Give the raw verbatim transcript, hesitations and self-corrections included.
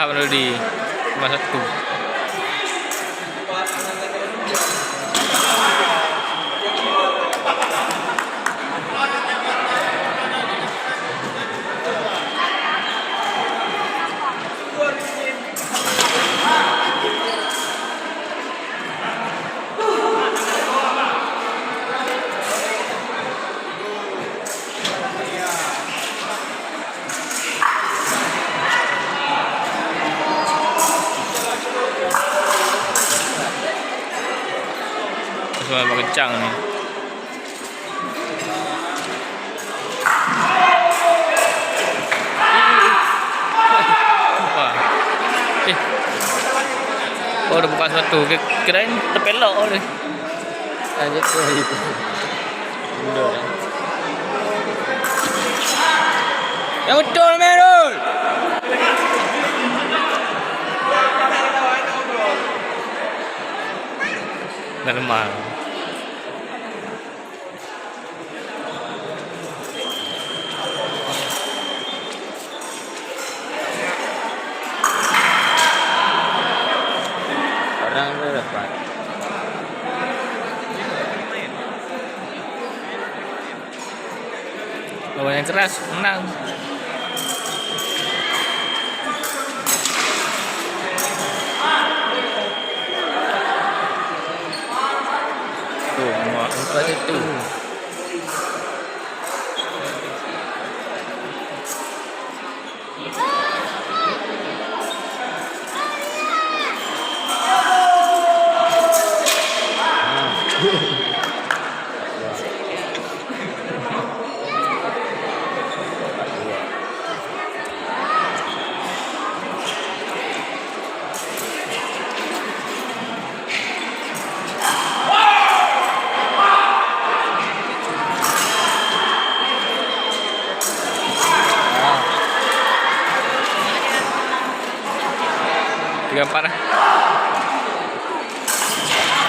Menurut di masa tu. Semua kencang ni. Wah. Eh. Oh, dah buka sepatu. Kirain terpelok ni. Lanjut tu hari tu. Mundur. Yang betul, Merul! Dah lemah. Orang tu dapat. Lawan yang keras, menang. Tuh, empat satu. Tiga empat lah.